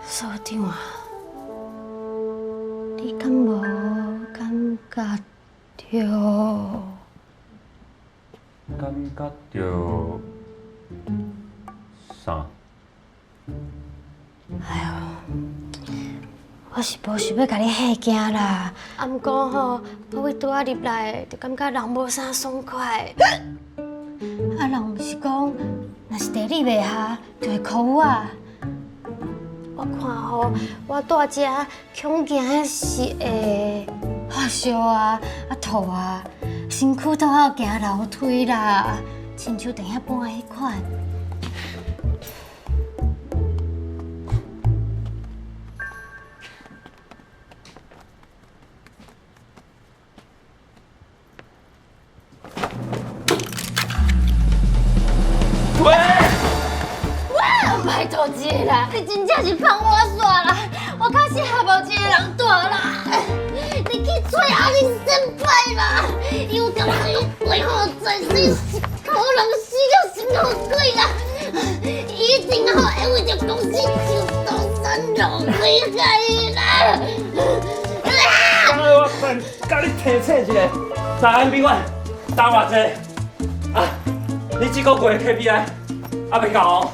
所長啊，你敢無感覺著？感覺著啥？哎喲，我是無想欲共你嚇驚啦，啊，毋過吼，我為拄仔入來就感覺人無啥爽快。啊，人毋是講，若是地理袂合，就會 call 我。我看吼，我蹛遮恐驚彼是會發燒啊、啊吐啊，身軀都愛行樓梯啦，親像電影本仔彼款。喂！拜託一下啦，你真正是放我煞啦！我確實合無一个人蹛啦。你去揣阿玲先輩啦，伊有感覺伊鬼吼全身是可能死了心予鬼啦，伊一定吼會為著公司就刀山落海啦！我再共你提醒一下，大安賓館投偌濟？啊，你這个月 KPI 猶未到哦。